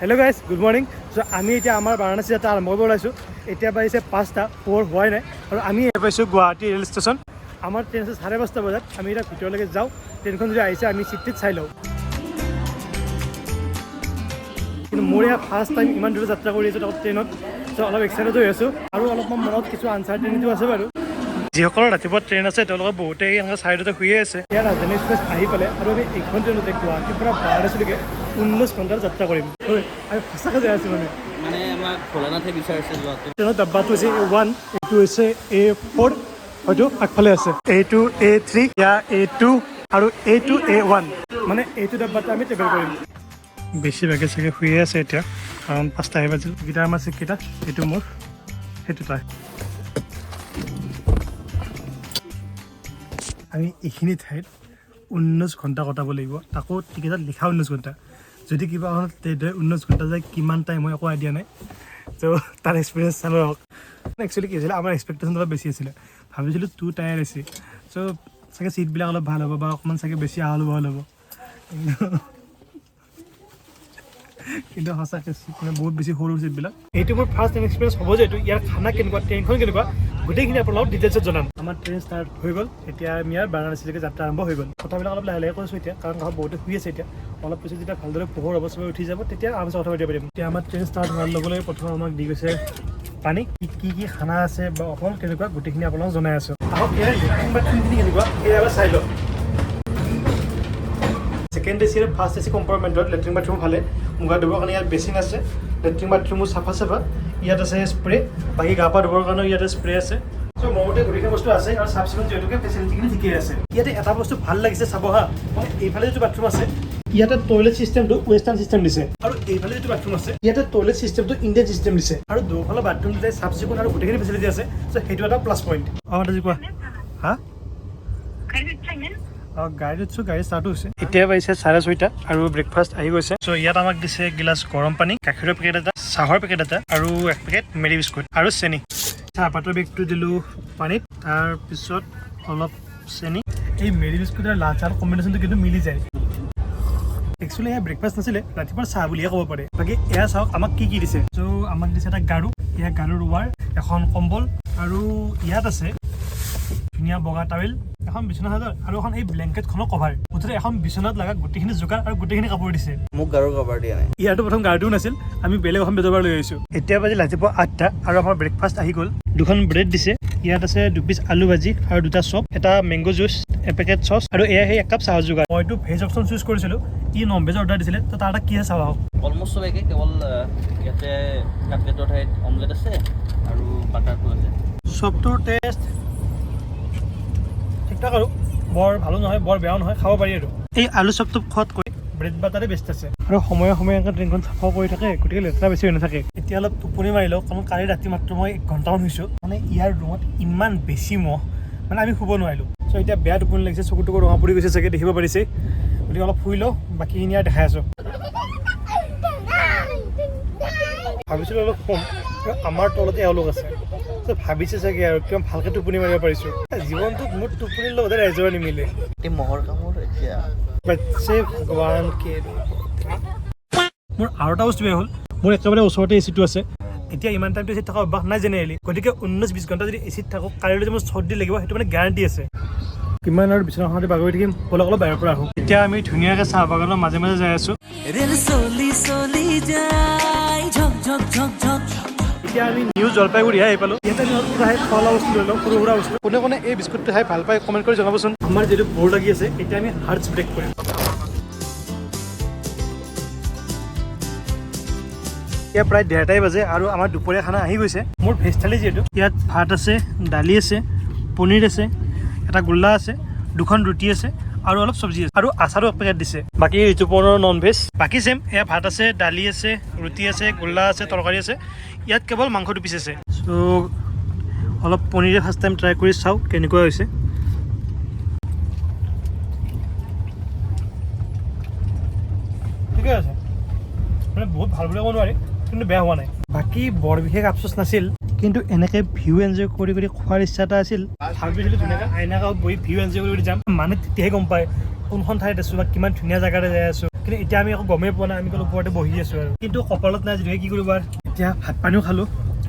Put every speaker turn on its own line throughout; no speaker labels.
Hello guys, good morning. So আমি এতিয়া আমাৰ বাৰাণসী যাত্ৰা আৰম্ভ কৰিব ওলাইছোঁ। এতিয়া বাজিছে 5টা, পোহৰ হোৱাই নাই আৰু আমি আহি পাইছোঁ গুৱাহাটী ৰেল ষ্টেচন। আমাৰ ট্ৰেইন আছে 5:30 বজাত। আমি এতিয়া ভিতৰলৈকে যাওঁ। ট্ৰেইনখন যদি আহিছে, আমি চিট চাই লওঁ। কিন্তু মোৰ এয়া ফাৰ্ষ্ট টাইম ইমান দূৰ যাত্ৰা কৰি আছোঁ, তাকো ট্ৰেইনত। চ' অলপ এক্সাইটেড হৈ আছোঁ আৰু অলপমান মনত কিছু আনচাৰ্টেনিটিও আছে বাৰু। যিসকলৰ ৰাতিপুৱা ট্ৰেইন আছে, তেওঁলোকে বহুতেই এনেকৈ চাইডতে শুয়ে আছে। ইয়াৰ ৰাজধানী এক্সপ্ৰেছ আহি পালে আৰু আমি এইখন ট্ৰেইনতে গুৱাহাটীৰ পৰা বাৰাণসীলৈকে 19 ঘণ্টাৰ যাত্ৰা কৰিম। হয়, আমি সঁচাকৈ যাই আছোঁ মানে।
মানে আমাক ভোলানাথে বিচাৰিছে যোৱাটো।
ট্ৰেইনৰ ডাব্বাটো হৈছে এ 1, এইটো হৈছে এ 4, হয়তো আগফালে আছে এইটো এ 3, ইয়াৰ এ 2 আৰু এইটো এ 1। মানে এইটো ডাব্বাতে আমি ট্ৰেভেল কৰিম। বেছিভাগে চাগে শুয়ে আছে এতিয়া, কাৰণ 5টাহে বাজিল। এইকেইটা আমাৰ চিটকেইটা, এইটো মোৰ, সেইটো তাই। আমি এইখিনি ঠাইত 19 ঘণ্টা কটাব লাগিব, তাকো টিকেটত লিখা 19 ঘণ্টা। যদি কিবা কাৰণত 19 ঘণ্টা যায়, কিমান টাইম হয় একো আইডিয়া নাই। ত' তাৰ এক্সপিৰিয়েঞ্চ চালো আহক। একচুৱেলি কি হৈছিলে, আমাৰ এক্সপেক্টেশ্যন অলপ বেছি আছিলে। ভাবিছিলোঁ টু টায়াৰ আছে, চ' চাগে চিটবিলাক অলপ ভাল হ'ব বা অকণমান চাগে বেছি আহল বহল হ'ব। কিন্তু সঁচাকৈ চিট মানে বহুত বেছি সৰু চিটবিলাক। এইটো মোৰ ফাৰ্ষ্ট টাইম এক্সপিৰিয়েঞ্চ হ'ব যে এইটো ইয়াৰ খানা কেনেকুৱা, ট্ৰেইনখন কেনেকুৱা, গোটেইখিনি আপোনালোকক ডিটেইলছত জনাম। আমাৰ ট্ৰেইন ষ্টাৰ্ট হৈ গ'ল। এতিয়া আমি ইয়াৰ বাৰাণসীলৈকে যাত্ৰা আৰম্ভ হৈ গ'ল। কথাবিলাক অলপ লাহে লাহে কৈছোঁ এতিয়া, কাৰণ ঘৰত বহুতে শুই আছে। এতিয়া অলপ পিছত যেতিয়া ভালদৰে পোহৰ হ'ব, চবে উঠি যাব, তেতিয়া আৰামছে কথা পাতিব পাৰিম। এতিয়া আমাৰ ট্ৰেইন ষ্টাৰ্ট হোৱাৰ লগে লগে প্ৰথম আমাক দি গৈছে পানী। কি কি কি খানা আছে বা অকল কেনেকুৱা, গোটেইখিনি আপোনালোকক জনাই আছোঁ। আহক, ইয়াৰ লেট্ৰিন বাথৰুমখিনি কেনেকুৱা সেয়া এবাৰ চাই লওক। ছেকেণ্ড এ চি আৰু ফাৰ্ষ্ট এ চি কম্পাৰ্টমেণ্টত লেট্ৰিন বাথৰুম ভালে। মুখ ধুবৰ কাৰণে ইয়াত বেচিন আছে, লেট্ৰিন বাথৰুমো চাফা চাফা। ইয়াত আছে স্প্ৰে, বাকী গা পা ধুবৰ কাৰণেও ইয়াতে স্প্ৰে আছে। চ' মোৰ মতে গোটেইখিনি বস্তু আছে আৰু চাফ চিকুণ যিহেতুকে ফেচিলিটিখিনি ঠিকেই আছে। ইয়াতে এটা বস্তু ভাল লাগিছে, চাব হা, মানে এইফালে যিটো বাথৰুম আছে, ইয়াতে টয়লেট চিষ্টেমটো ৱেষ্টাৰ্ণ চিষ্টেম দিছে আৰু এইফালে যিটো বাথৰুম আছে, ইয়াতে টয়লেট চিষ্টেমটো ইণ্ডিয়ান চিষ্টেম দিছে। আৰু দুফালে বাথৰুম দুটাই চাফ চিকুণ আৰু গোটেইখিনি ফেচিলিটি আছে। চ' সেইটো এটা প্লাছ পইণ্ট। অঁ মাতাজী, কোৱা। হা, অঁ, গাড়ীত উঠিছোঁ, গাড়ী ষ্টাৰ্টো হৈছে। এতিয়া বাজিছে 6:30 আৰু ব্ৰেকফাষ্ট আহি গৈছে। চ' ইয়াত আমাক দিছে এগিলাচ গৰম পানী, গাখীৰৰ পেকেট এটা, চাহৰ পেকেট এটা আৰু এক পেকেট মেৰি বিস্কুট আৰু চেনি। চাহপাতৰ বেগটো দিলোঁ পানীত, তাৰপিছত অলপ চেনি। এই মেৰি বিস্কুট আৰু লাল চাহৰ কম্বিনেশ্যনটো কিন্তু মিলি যায়। একচুৱেলি এয়া ব্ৰেকফাষ্ট নাছিলে, ৰাতিপুৱা চাহ বুলিয়ে ক'ব পাৰে। বাকী এয়া চাওক আমাক কি কি দিছে। চ' আমাক দিছে এটা গাৰু, এয়া গাৰুৰ ৱাৰ, এখন কম্বল আৰু ইয়াত আছে ধুনীয়া বগা টাৱেল, এখন বিচনা চাদৰ আৰু এখন এই ব্লেংকেটখনৰ কভাৰ। মুঠতে এখন বিচনাত লগা গোটেইখিনি যোগাৰ আৰু গোটেইখিনি কাপোৰ দিছে।
মোক গাৰুৰ কভাৰ দিয়া নাই।
ইয়াতো প্ৰথম গাৰুটোও নাছিল, আমি বেলেগ এখন বেজৰ পৰা লৈ আহিছোঁ। এতিয়া বাজিল ৰাতিপুৱা 8টা আৰু আমাৰ ব্ৰেকফাষ্ট আহি গ'ল। দুখন ব্ৰেড দিছে, ইয়াত আছে দুপিচ আলু ভাজি আৰু দুটা চপ, এটা মেংগ' জুচ, এপেকেট চচ আৰু এয়া সেই একাপ চাহৰ যোগাৰ। মইতো ভেজ অপশ্যন চুজ কৰিছিলোঁ, ই নন ভেজ অৰ্ডাৰ দিছিলে। তো তাৰ এটা কি আছে চাওঁ আহক।
অলমষ্ট চব একে, কেৱল ইয়াতে কাটলেটৰ ঠাইত অমলেট আছে আৰু বাটাৰটো আছে।
চপটোৰ টেষ্ট ঠিক ঠাক আৰু বৰ ভালো নহয়, বৰ বেয়াও নহয়, খাব পাৰি। আৰু এই আলু চপটো খোৱাতকৈ ব্ৰেড বাটাৰে বেষ্ট আছে। আৰু সময়ে সময়ে এনেকৈ ট্ৰেইনখন চাফাও কৰি থাকে, গতিকে লেতেৰা বেছি হৈ নাথাকে। এতিয়া অলপ টোপনি মাৰি লওঁ, কাৰণ কালি ৰাতি মাত্ৰ মই 1 ঘণ্টামান শুইছোঁ। মানে ইয়াৰ ৰুমত ইমান বেছি মহ, মানে আমি শুব নোৱাৰিলোঁ। চ' এতিয়া বেয়া টোপনি লাগিছে, চকু টকু ৰঙা পৰি গৈছে চাগে, দেখিব পাৰিছে। গতিকে অলপ শুই লওঁ, বাকীখিনি আৰু দেখাই আছোঁ। ভাবিছিলোঁ অলপ শুম আৰু আমাৰ তলতে এওঁলোক আছে। চ' ভাবিছে চাগে আৰু কিমান ভালকৈ টোপনি মাৰিব পাৰিছোঁ। জীৱনটোত মোৰ টোপনিৰ লগতে ৰাইজৰ নিমিলে।
এই মহৰ কামোৰ এতিয়া।
बच्चे भगवान के। মোৰ আৰু এটা বস্তু বেয়া হ'ল, মোৰ একেবাৰে ওচৰতে এ চিটো আছে। এতিয়া ইমান টাইমটো এ চিত থকা অভ্যাস নাই জেনেৰেলি, গতিকে 19-20 ঘণ্টা যদি এ চিত থাকোঁ, কালিলৈ যে মোৰ চৰ্দি লাগিব, সেইটো মানে গেৰাণ্টি আছে। কিমান আৰু বিচনাখনতে বাগৰি থাকিম, ব'লক অলপ বাহিৰৰ পৰা আহোঁ। এতিয়া আমি ধুনীয়াকৈ চাহ বাগানৰ মাজে মাজে যাই আছোঁ।
ৰেল চলি চলি যায় ঝক ঝক ঝক ঝক।
এতিয়া আমি নিউ জলপাইগুৰি আহি পালোঁ। ইয়াতে আমি অলপ কিবা খোৱা লোৱা বস্তু লৈ লওঁ, সৰু সুৰা বস্তু। কোনে কোনে এই বিস্কুটটো খাই ভাল পায়, কমেণ্ট কৰি জনাবচোন। আমাৰ যিটো ব'ৰ লাগি আছে, এতিয়া আমি হাৰ্টছ ব্ৰেক কৰিম। এতিয়া প্ৰায় 1:30টাই বাজে আৰু আমাৰ দুপৰীয়া খানা আহি গৈছে। মোৰ ভেজ থালি যিহেতু, ইয়াত ভাত আছে, দালি আছে, পনীৰ আছে, এটা গোল্লা আছে, দুখন ৰুটি আছে আৰু অলপ চব্জি আছে আৰু আচাৰো এক পেকেট দিছে। বাকী ঋতুপৰ্ণৰ নন ভেজ, বাকী চেম। এয়া ভাত আছে, দালি আছে, ৰুটি আছে, গোল্লা আছে, তৰকাৰী আছে। ইয়াত কেৱল মাংস দুপিচ আছে। চ' অলপ পনীৰে ফাৰ্ষ্ট টাইম ট্ৰাই কৰি চাওঁ কেনেকুৱা হৈছে। ঠিকে আছে, মানে বহুত ভাল বুলি ক'ব নোৱাৰি, কিন্তু বেয়া হোৱা নাই। বাকী বৰ বিশেষ আফচোচ নাছিল, কিন্তু এনেকৈ ভিউ এনজয় কৰি কৰি খোৱাৰ ইচ্ছা এটা আছিল। ভাবিছিলোঁ ধুনীয়াকৈ আইনা কাষত বহি ভিউ এনজয় কৰি কৰি যাম, মানে তেতিয়াহে গম পায় কোনখন ঠাইত আছোঁ বা কিমান ধুনীয়া জেগাতে যাই আছোঁ। কিন্তু এতিয়া আমি একো গমেই পোৱা নাই, আমি অকল ওপৰতে বহি আছোঁ আৰু। কিন্তু কপালত নাই যদিহে কি কৰিব আৰু। এতিয়া ভাত পানীও খালোঁ,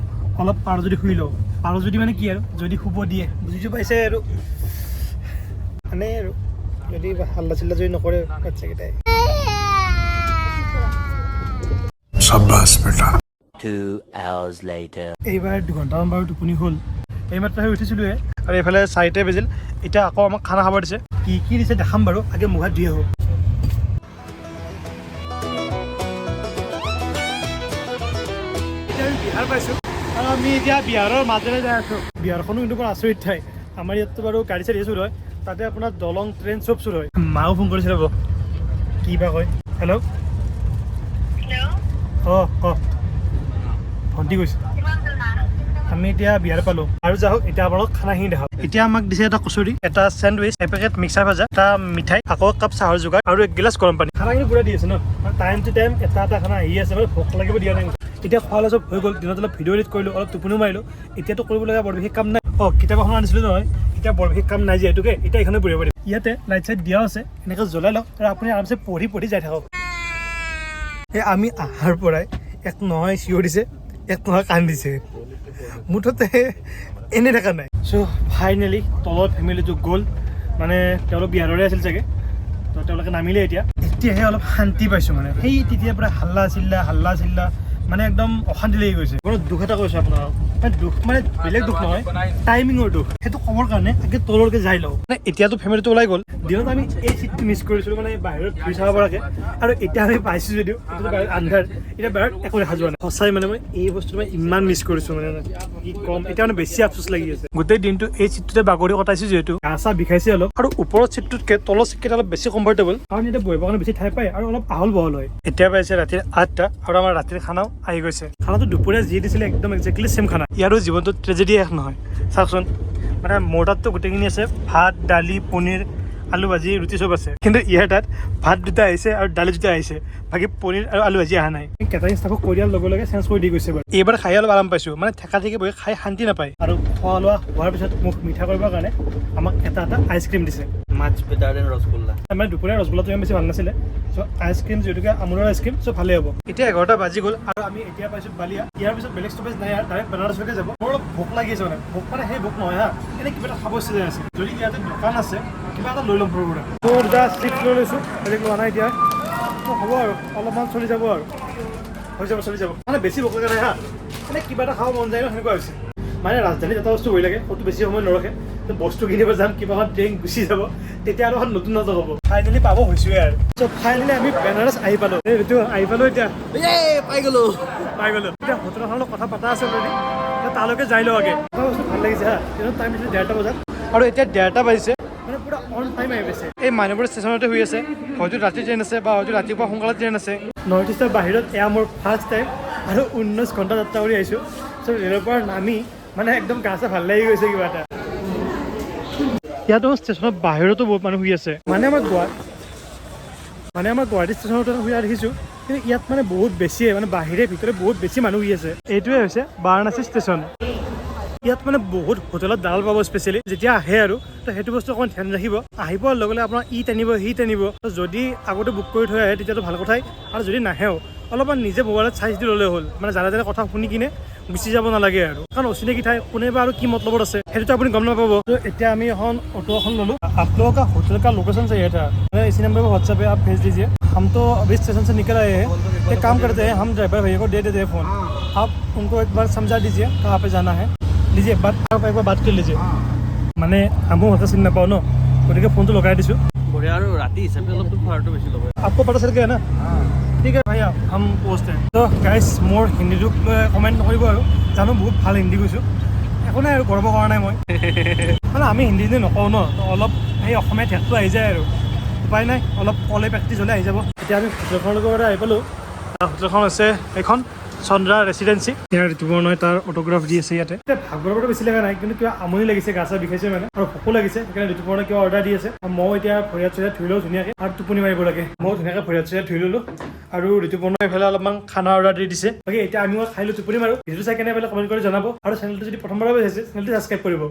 অলপ পাৰো যদি শুই লওঁ। পাৰো যদি মানে কি আৰু, যদি শুব দিয়ে, বুজিছো পাইছে আৰু, মানে আৰু যদি হাল্লা চিল্লা যদি নকৰে বাচ্ছাকেইটাই।
2 hours later.
এইবাৰ 2 ঘণ্টামান বাৰু টোপনি হ'ল। এইমাত্ৰ সেই উঠিছিলোঁহে আৰু এইফালে 4টাই বাজিল। এতিয়া আকৌ আমাক খানা খাব দিছে। কি কি দিছে দেখাম বাৰু, আগে মুখ হাত ধুই আহোঁ। এতিয়া আমি বিহাৰ পাইছোঁ আৰু আমি এতিয়া বিহাৰৰ মাজেৰে যাই আছোঁ। বিহাৰখনো কিন্তু বৰ আচৰিত ঠাই। আমাৰ ইয়াততো বাৰু গাড়ী চাড়ী চুৰ হয়, তাতে আপোনাৰ দলং, ট্ৰেইন চব চুৰ হয়। মাও ফোন কৰিছিলে ৰ'ব, কি বা কয়। হেল্ল'।
হেল্ল'।
অঁ, ক। ভণ্টি কৈছে।
কিমান দূৰ?
আমি এতিয়া বিহাৰ পালোঁ আৰু। যা হওক, এতিয়া আপোনালোক খানাখিনি দেখাম। এতিয়া আমাক দিছে এটা কচুৰি, এটা চেণ্ডউইচ, এপেকেট মিক্সাৰ ভাজা, এটা মিঠাই, আকৌ এক কাপ চাহৰ যোগাৰ আৰু এক গিলাচ গৰম পানী। খানাখিনি পূৰা দি আছে ন, টাইম টু টাইম এটা এটা খানা আহি আছে, মানে ভোক লাগিব দিয়া নাই। এতিয়া খোৱা লোৱা চব হৈ গ'ল। দিনত অলপ ভিডিঅ' এডিট কৰিলোঁ, অলপ টোপনিও মাৰিলোঁ। এতিয়াতো কৰিবলগীয়া বৰ বিশেষ কাম নাই। অঁ, কিতাপ এখন আনিছিলোঁ নহয়, এতিয়া বৰ বিশেষ কাম নাই যিহেতুকে এতিয়া এইখনে পঢ়িব পাৰিম। ইয়াতে লাইট চাইট দিয়াও আছে, এনেকৈ জ্বলাই লওক আৰু আপুনি আৰামছে পঢ়ি পঢ়ি যাই থাকক। এই আমি অহাৰ পৰাই এক নহয় চিঞৰিছে, এক নহয় কান্দিছে, মুঠতে এনে থকা নাই। চ' ফাইনেলি তলৰ ফেমিলিটো গ'ল, মানে তেওঁলোক বিহাৰৰে আছিল চাগে, তো তেওঁলোকে নামিলে। এতিয়া এতিয়াহে অলপ শান্তি পাইছোঁ। মানে সেই তেতিয়াৰ পৰা হাল্লা চিল্লা হাল্লা চিল্লা, মানে একদম অশান্তি লাগি গৈছে। বৰ দুখ এটা কৈছোঁ আপোনাক, মানে দুখ মানে বেলেগ দুখ নহয়, টাইমিঙৰ দুখ। সেইটো ক'বৰ কাৰণে আগে তললৈকে যাই লওঁ। মানে এতিয়াতো ফেমিলিটো ওলাই গ'ল। দিনত আমি এই চিটটো মিছ কৰিছিলোঁ, মানে বাহিৰত ভিউ চাব পৰাকৈ। আৰু এতিয়া আমি পাইছোঁ যদিও এতিয়াতো বাহিৰত আন্ধাৰ, এতিয়া বাহিৰত একো দেখা যোৱা নাই। সঁচাই মানে মই এই বস্তুটো মই ইমান মিছ কৰিছোঁ, মানে কি ক'ম, এতিয়া মানে বেছি আফচোচ লাগি আছে। গোটেই দিনটো এই চিটটোতে বাগৰি কটাইছোঁ যিহেতু গা চা বিষাইছে অলপ। আৰু ওপৰৰ চিটটোতকৈ তলৰ চিটকেইটা অলপ বেছি কমফৰ্টেবল, কাৰণ ইয়াতে বহিবৰ কাৰণে বেছি ঠাই পায় আৰু অলপ আহল বহল হয়। এতিয়া পাইছে ৰাতিৰ 8টা আৰু আমাৰ ৰাতিৰ খানাও আহি গৈছে। খানাটো দুপৰীয়া যি দিছিলে একদম একজেক্টলি ছেম খানা। ইয়াৰো জীৱনটোত ট্ৰেজেডি শেষ নহয়। চাওকচোন, মানে মোৰ তাততো গোটেইখিনি আছে, ভাত, দালি, পনীৰ, আলু ভাজি, ৰুটি চব আছে। কিন্তু ইয়াৰ তাত ভাত দুটা আহিছে আৰু দালি দুটা আহিছে, বাকী পনীৰ আৰু আলু ভাজি অহা নাই। কেটাৰিং ষ্টাফক কৈ দিয়াৰ লগে লগে চেঞ্জ কৰি দি গৈছে বাৰু। এইবাৰ খাই অলপ আৰাম পাইছোঁ, মানে ঠেকা ঠেকি বহি খাই শান্তি নাপায়। আৰু খোৱা লোৱা হোৱাৰ পিছত মুখ মিঠা কৰিবৰ কাৰণে আমাক এটা এটা আইচক্ৰীম দিছে।
মাচ বেটাৰ then rasgulla.
মানে দুপৰীয়া ৰসগোল্লাটো ইমান বেছি ভাল নাছিলে। চ' আইচক্ৰীম যিহেতুকে আমুলৰ আইচক্ৰীম, চ' ভালেই হ'ব। এতিয়া 11টা বাজি গ'ল আৰু আমি এতিয়া পাইছোঁ বালিয়া। ইয়াৰ পিছত বেলেগ ষ্টপেজ নাই আৰু ডাইৰেক্ট বেনাৰসলৈকে যাব। মোৰ অলপ ভোক লাগি আছে, মানে ভোক মানে সেই ভোক নহয় হা, এনেই কিবা এটা খাব ইচ্ছা যাই আছে। যদি ইয়াতে দোকান আছে, কিবা এটা লৈ ল'ম সৰু সুৰা। ত' দুটা চিপছ লৈ লৈছোঁ, বেলেগ লোৱা নাই এতিয়া। ত' হ'ব আৰু, অলপমান চলি যাব আৰু, হৈ যাব, চলি যাব। মানে বেছি ভোক লগা নাই হা, মানে কিবা এটা খাব মন যায় ন, সেনেকুৱা হৈছে। মানে ৰাজধানীত এটা বস্তু ভয় লাগে, ক'তো বেছি সময় নৰখে। তো বস্তু কিনিব যাম, কিবা এখন ট্ৰেইন গুচি যাব, তেতিয়া আৰু এখন নতুন নাটক হ'ব। ফাইনেলি পাব হৈছোৱে আৰু। চ' ফাইনেলি আমি বেনাৰস আহি পালোঁ। এই ঋতু, আহি পালোঁ এতিয়া।
পাই গ'লো।
পাই গ'লো। এতিয়া হোটেলখনৰ লগত কথা পতা আছে অলৰেডি, এতিয়া তালৈকে যাই লওঁ আগে। এটা বস্তু ভাল লাগিছে হা, ট্ৰেইনত টাইম দিছিলে 1:30 বজাত আৰু এতিয়া 1:30 বাজিছে, মানে পূৰা অন টাইম আহি পাইছে। এই মানুহবোৰ ষ্টেচনতে শুই আছে, হয়তো ৰাতি ট্ৰেইন আছে বা হয়তো ৰাতিপুৱা সোনকালে ট্ৰেইন আছে। নৰ্থ ইষ্টৰ বাহিৰত এয়া মোৰ ফাৰ্ষ্ট টাইম আৰু 19 ঘণ্টা যাত্ৰা কৰি আহিছোঁ। চ' ৰেলৰ পৰা নামি মানে একদম গা চা ভাল লাগি গৈছে কিবা এটা। ইয়াতো ষ্টেচনৰ বাহিৰতো বহুত মানুহ শুই আছে। মানে আমাৰ গুৱাহাটী ষ্টেচনতো শুই দেখিছোঁ, কিন্তু ইয়াত মানে বহুত বেছিয়ে, মানে বাহিৰে ভিতৰে বহুত বেছি মানুহ শুই আছে। এইটোৱে হৈছে বাৰাণসী ষ্টেচন। ইয়াত মানে বহুত হোটেলত দালাল পাব, স্পেচিয়েলি যেতিয়া আহে আৰু। তো সেইটো বস্তু অকণমান ধ্যান ৰাখিব। আহি পোৱাৰ লগে লগে আপোনাৰ ই টানিব, সি টানিব। তো যদি আগতে বুক কৰি থৈ আহে, তেতিয়াতো ভাল কথাই। আৰু যদি নাহেও, অলপমান নিজে মোবাইলত চাই চিতি ল'লে হ'ল। মানে যাৰে যাৰে কথা শুনি কিনে গুচি যাব নালাগে আৰু, কাৰণ অচিনাকি ঠাই, কোনে বা আৰু কি মতলবত আছে সেইটোতো আপুনি গম নাপাব। তো এতিয়া আমি এখন অটো এখন ল'লোঁ। आप लोगों का होटल का लोकेशन चाहिए था, मैं इसी नंबर पर व्हाट्सएप पे आप भेज दीजिए। हम तो अभी स्टेशन से निकल आए हैं। एक काम करते हैं, हम ड्राइवर भैया को दे देते हैं फ़ोन, आप उनको एक बार समझा दीजिए कहाँ पे जाना है। लीजिए, बात आप एक बार बात कर लीजिए। মানে আমিও ভালকৈ চিনি নাপাওঁ ন, গতিকে ফোনটো লগাই দিছোঁ।
বঢ়িয়া। আৰু ৰাতি হিচাপে অলপতো ভাড়াটো বেছি ল'ব।
आपको पता चल गया ना? ठीक है भैया, हम पहुँचते हैं। তো গাইজ, মোৰ হিন্দীটোক কমেণ্ট নকৰিব আৰু, জানো বহুত ভাল হিন্দী কৈছোঁ। একো নাই আৰু, গৰ্ব কৰা নাই মই। মানে আমি হিন্দী হিন্দী নকওঁ ন, তো অলপ সেই অসমীয়া ঠেকটো আহি যায় আৰু, উপায় নাই, অলপ ক'লে প্ৰেক্টিছ হ'লে আহি যাব। এতিয়া আমি হোটেলখনৰ লগতে আহি পালোঁ। হোটেলখন আছে এইখন চন্দ্ৰা ৰেচিডেঞ্চি। ইয়াৰ ঋতুপৰ্ণই তাৰ অট'গ্ৰাফ দি আছে ইয়াতে। এতিয়া ভাগৰ বেছি লগা নাই, কিন্তু কিবা আমনি লাগিছে, গা চা বিষাইছে মানে আৰু ভোকো লাগিছে। সেইকাৰণে ঋতুপৰ্ণই কিবা অৰ্ডাৰ দি আছে আৰু ময়ো এতিয়া ভৰি হাত চৰি হাত ধুই লওঁ ধুনীয়াকৈ আৰু টোপনি মাৰিব লাগে। ময়ো ধুনীয়াকৈ ভৰি হাত চৰি হাত ধুই ল'লোঁ আৰু ঋতুপৰ্ণই এইফালে অলপমান খানা অৰ্ডাৰ দি দিছে। বাকী এতিয়া আমিও খাই লৈ টোপনি মাৰোঁ। ভিডিঅ'টো চাই কেনে পেলাই কমেণ্ট কৰি জনাব আৰু চেনেলটো যদি প্ৰথমবাৰৰ বাবে চাইছে, চেনেলটো ছাবস্ক্ৰাইব কৰিব।